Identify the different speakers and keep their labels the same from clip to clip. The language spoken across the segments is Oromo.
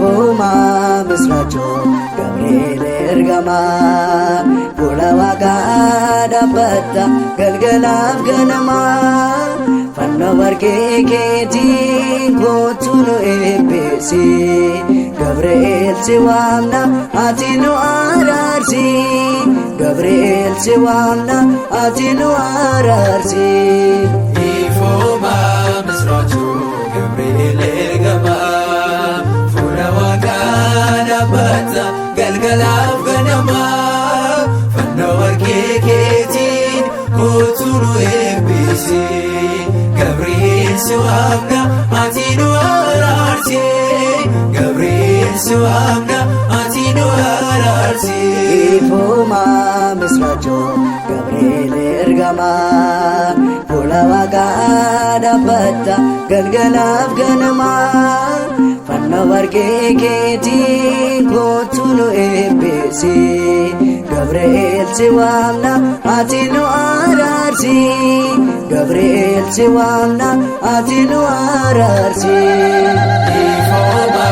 Speaker 1: Ifuma misraachoo Gabriel ergamaa, fuula Waaqaa dhaabbatta galgalaaf ganamaa. Fannoo warqee keetiin kootu nu eebbisi. Gabriel si waamna, ati nu araarsi. Gabriel si waamna, ati nu araarsi.
Speaker 2: Ifuma misraachuu Gabriel ergamaa, fuula Waaqaa dhaabbata galgalaaf ganamaa. Fannoo warqee keetiin kootu nu eebbisi. Gabriel si waamna, ati nu araarsi. Gabriel si waamna, ati nu araarsi.
Speaker 1: Ifuma misraachoo Gabriel ergamaa, fuula Waaqaa dhaabbata galgalaaf ganamaa. Fannoo warqee keetiin kootu nu eebbisi. Gabriel si waamna, ati nu araarsi. Gabriel si waamna, ati nu araarsi.
Speaker 2: Ifuma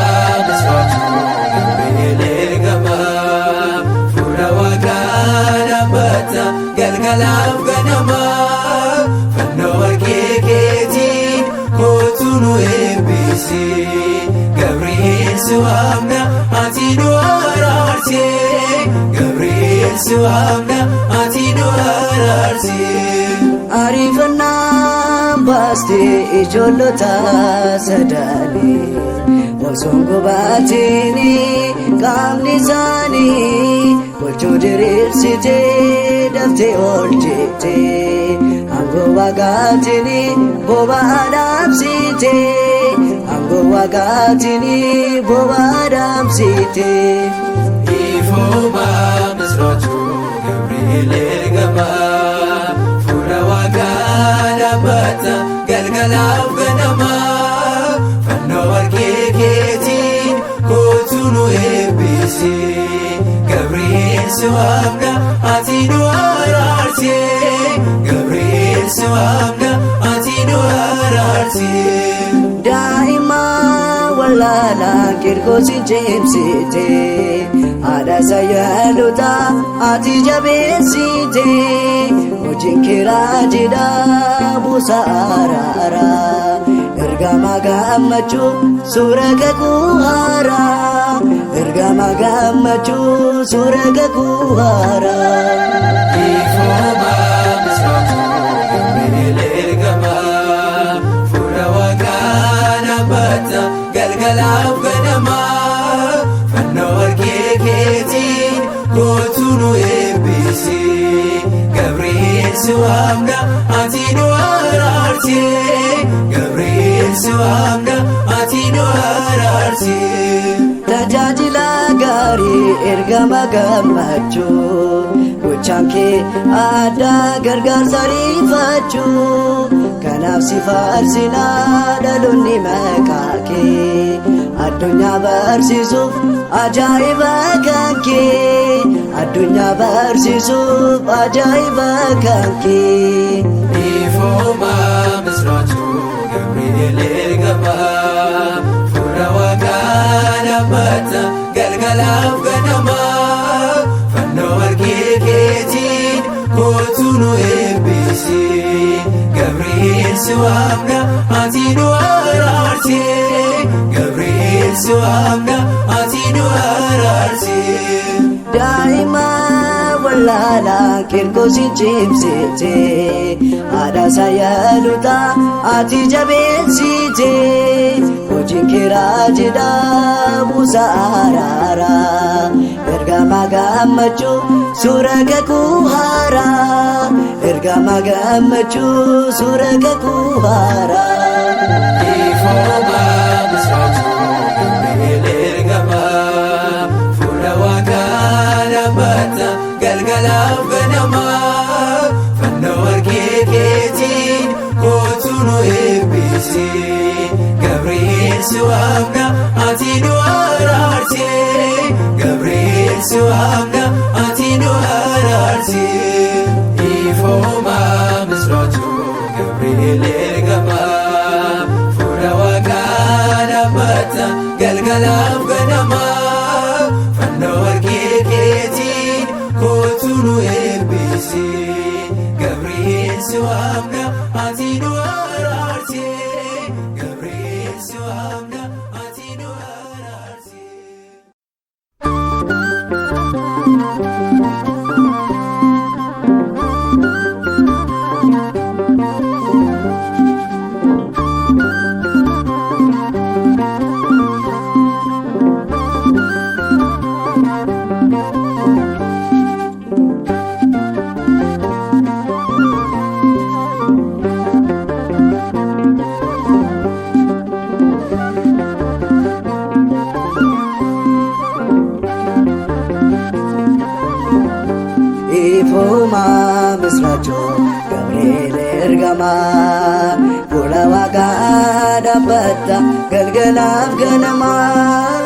Speaker 2: misraachuu Gabriel ergamaa, fuula Waaqaa dhaabbata galgalaaf ganamaa. Fannoo warqee keetiin kootu nu eebbisi. Gabriel si waamna, ati nu araarsi. Gabriel si waamna, ati nu araarsi.
Speaker 1: Ariifannaan baastee ijoollota sadanii, osoo hin gubatiin qaamni isaanii, gochuu diriirsitee daftee oolchite. Aangoo Waaqaatiin boba'aa dhaamsite. Aangoo Waaqaatiin boba'aa dhaamsite.
Speaker 2: Ifuma misraachuu Gabriel ergamaa, fuula Waaqaa dhaabbata galgalaaf ganamaa. Fannoo warqee keetiin kootu nu eebbisi. Gabriel si waamna, ati nu araarsi. Gabriel si waamna, ati nu araarsi.
Speaker 1: Daa'ima wallaalaa Kirkoosin cimsite, haadha sayyaalota ati jabeessite. Hojiin kee raajiidha, buusa araara. Ergama gammachuu, suura kakuu haaraa. Ergama gammachuu, suura kakuu haaraa.
Speaker 2: Ifuma misraachuu Gabriel ergamaa, fuula Waaqaa dhaabbata galgalaaf ganamaa. Fannoo warqee keetiin kootu nu eebbisi. Gabriel si waamna, ati nu araarsi. Gabriel si waamna, ati nu araarsi.
Speaker 1: Tajaajila gaarii, ergama gammachuu, gochaan kee addaa, gargaarsa ariifachuu. Kanaaf si faarsinaa dhaloonni maqaa kee, addunyaa barsiisuuf ajaa'iba kan kee. Addunyaa barsiisuuf ajaa'iba kan kee.
Speaker 2: Ifuma misraachuu Gabriel ergamaa, fuula Waaqaa dhaabbata galgalaaf ganamaa. Fannoo warqee keetiin kootu nu eebbisi. Gabriel si waamna, ati nu araarsi. Gabriel si waamna, ati nu araarsi.
Speaker 1: Daa'ima wallaalaa Kirkoosin cimsite, haadha sayyaalota ati jabeessite. Hojiin kee raajiidha, buusa araaraa. Ergama gammachuu, suura kakuu haaraa. Ergama gammachuu, suura kakuu haaraa.
Speaker 2: Ifuma misraachuu Gabriel ergamaa, fuula Waaqaa dhaabbata galgalaaf ganamaa. Fannoo warqee keetiin kootu nu eebbisi. Gabriel si waamna, ati nu araarsi. Gabriel si waamna, ati nu araarsi. Ifuma misraachuu Gabriel ergamaa, fuula Waaqaa dhaabbata galgalaaf ganamaa.
Speaker 1: Ifuma misraachoo Gabriel ergamaa fuula waaqaa dhaabbatta galgalaaf ganamaa.